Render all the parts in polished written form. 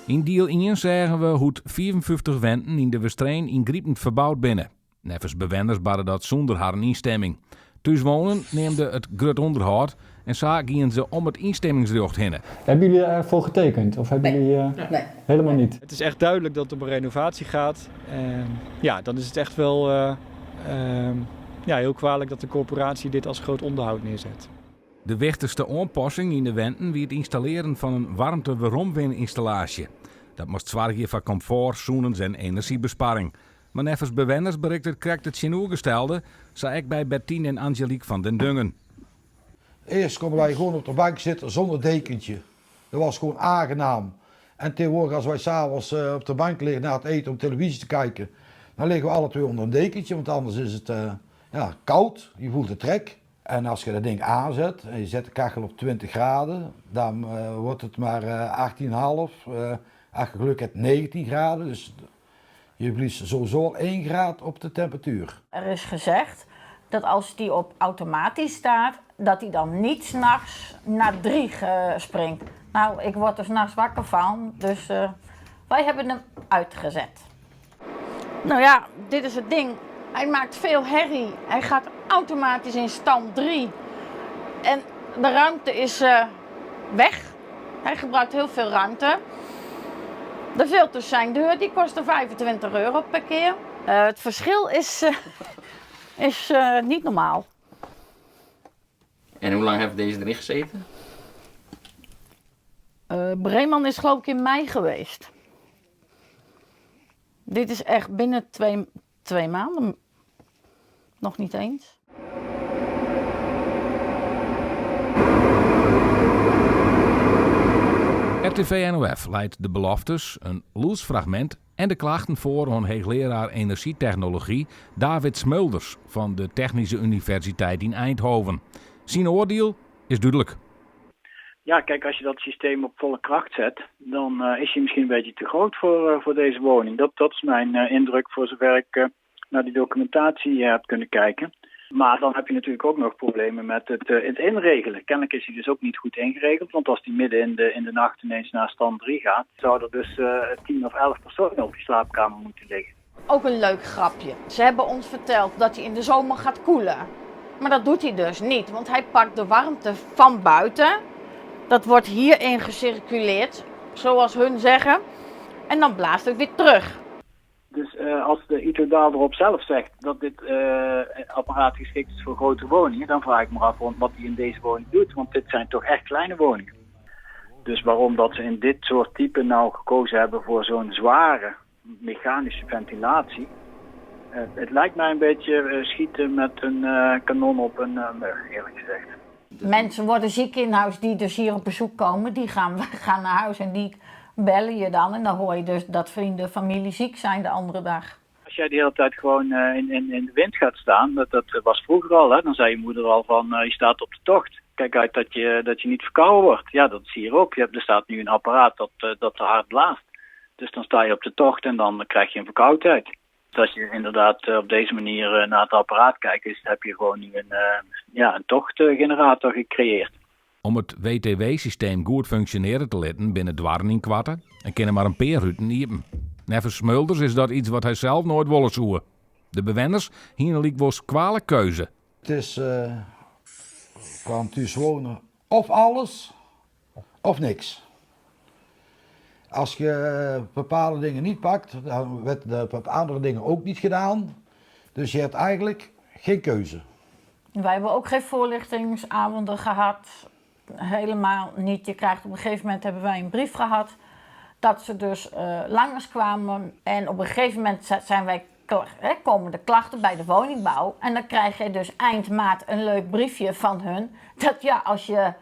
Yn diel ien seagen we hoe't 55 wenten yn De Westereen yngripend ferboud binne. Neffens bewenners barde dat sûnder harren ynstimming. Thús Wonen neamde it grut ûnderhâld en sa giene se om it ynstimmingsrjocht hinne. Hebben jullie ervoor getekend? Of hebben Nee. jullie Nee. helemaal niet? Het is echt duidelijk dat het om een renovatie gaat. Ja, dan is het echt wel ja, heel kwalijk dat de corporatie dit als groot onderhoud neerzet. De wichtichste oanpassing yn de wenten wie it ynstallearjen fan in waarmte-weromwinynstallaasje. Dat moast soargje foar komfort, sûnens en enerzjybesparring. Mar neffens bewenners berikt it krekt it tsjinoergestelde, sa ek by Bertien en Angelique van den Dungen. Earst koenen wy gewoan op de bank sitte sûnder dekentje. Dat was gewoan aangenaam. En tegenwoordig as wy 's avonds op de bank liggen na it eten om televyzje te kijken, dan liggen we alle twee ûnder in dekentje, want anders is it ja, koud. Je voelt de trek. En as je dat ding aanzet en je zet de kachel op 20 graden, dan wordt it mar 18,5, as je geluk hebt 19 graden. Dus je verliest sowieso al 1 graad op de temperatuur. Er is gezegd dat als die op automatisch staat, dat die dan niet 's nachts naar 3 springt. Nou, ik word er 's nachts wakker van, dus wij hebben hem uitgezet. Nou ja, dit is het ding. Hij maakt veel herrie. Hij gaat automatisch in stand 3. En de ruimte is weg. Hij gebruikt heel veel ruimte. De filters zijn duur, die kosten 25 euro per keer. Het verschil is niet normaal. En hoe lang heeft deze erin gezeten? Breman is geloof ik in mei geweest. Dit is echt binnen 2 maanden. Nog niet eens. RTV NOF leit de beloftes, in lûdsfragmint en de klachten foar oan heechlearaar enerzjytechnology David Smeulders fan de Technyske Universiteit yn Eindhoven. Syn oardiel is dúdlik. Ja, kijk, als je dat systeem op volle kracht zet, dan is hij misschien een beetje te groot voor deze woning. Dat is mijn indruk voor zover ik naar die documentatie heb kunnen kijken. Maar dan heb je natuurlijk ook nog problemen met het inregelen. Kennelijk is hij dus ook niet goed ingeregeld, want als die midden in de nacht ineens naar stand 3 gaat, zou er dus 10 of 11 personen op die slaapkamer moeten liggen. Ook een leuk grapje. Ze hebben ons verteld dat hij in de zomer gaat koelen. Maar dat doet hij dus niet, want hij pakt de warmte van buiten. Dat wordt hierin gecirculeerd, zoals hun zeggen. En dan blaast het weer terug. Dus als de Itho Daalderop zelf zegt dat dit apparaat geschikt is voor grote woningen, dan vraag ik me af wat hij in deze woning doet, want dit zijn toch echt kleine woningen. Dus waarom dat ze in dit soort type nou gekozen hebben voor zo'n zware mechanische ventilatie, het lijkt mij een beetje schieten met een kanon op een mug, eerlijk gezegd. Mensen worden ziek in huis die dus hier op bezoek komen, die gaan naar huis en die bellen je dan en dan hoor je dus dat vrienden, familie ziek zijn de andere dag. Als jij de hele tijd gewoon in de wind gaat staan, dat was vroeger al, hè? Dan zei je moeder al van je staat op de tocht. Kijk uit dat je niet verkouden wordt. Ja, dat zie je ook. Er staat nu een apparaat dat te hard blaast. Dus dan sta je op de tocht en dan krijg je een verkoudheid. Dus als je inderdaad op deze manier naar het apparaat kijkt, heb je gewoon nu een tochtgenerator gecreëerd. Om it W T W-systeem goed funksjonearje te litten binne doarren ynkoarte en kinne mar in pear ruten iepen. Neffens Smulders is dat iets wat hy sels noait wolle soe. De bewenners hiene lykwols kwalik keuze. It is fan thús wonen of alles of niks. Als je bepaalde dingen niet pakt, dan wordt de andere dingen ook niet gedaan. Dus je hebt eigenlijk geen keuze. Wij hebben ook geen voorlichtingsavonden gehad. Helemaal niet. Op een gegeven moment hebben wij een brief gehad dat ze dus langskwamen. En op een gegeven moment komen de klachten bij de woningbouw. En dan krijg je dus eind maart een leuk briefje van hun. Dat als je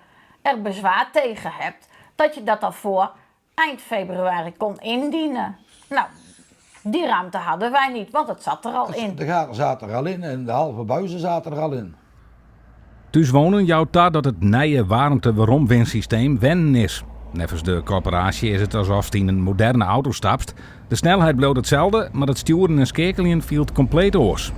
er bezwaar tegen hebt, dat je dat al voor eind februari kon indienen. Die ruimte hadden wij niet, want het zat er al in. De gaten zaten er al in en de halve buizen zaten er al in. Thús Wonen jout ta dat it nije waarmte-weromwinsysteem wennen is. Neffens de korporaasje is it asof yn in moderne auto stapst. De snelheid bliuwt itselde, mar it stjoeren en skeakeljen fielt kompleet oars.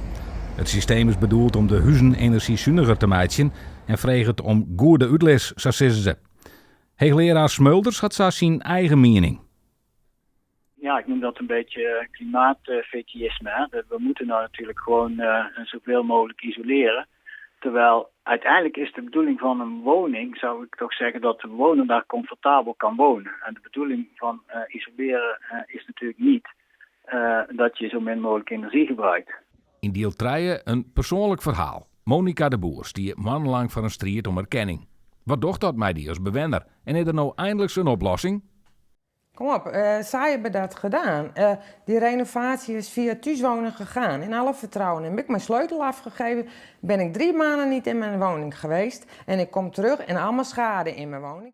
It systeem is bedoeld om de huzen enerzjysuniger te meitsjen en freget om goede útlis, sa sizze se. Heechlearaar Smulders hat sa syn eigen miening. Ja, ik noem dat een beetje klimaatfetisme. Hè? We moeten nou natuurlijk gewoon zoveel mogelijk isoleren. Terwijl uiteindelijk is de bedoeling van een woning, zou ik toch zeggen, dat de bewoner daar comfortabel kan wonen. En de bedoeling van isoleren is natuurlijk niet dat je zo min mogelijk energie gebruikt. Yn diel trije in persoanlik ferhaal. Monica de Boer stie moannenlang foar in striid om erkenning. Wat docht dat mei dy as bewenner? En is der no einliks in oplossing? Kom op, zij hebben dat gedaan. Die renovatie is via Thúswonen gegaan. In alle vertrouwen heb ik mijn sleutel afgegeven. Ben ik 3 maanden niet in mijn woning geweest. En ik kom terug en allemaal schade in mijn woning.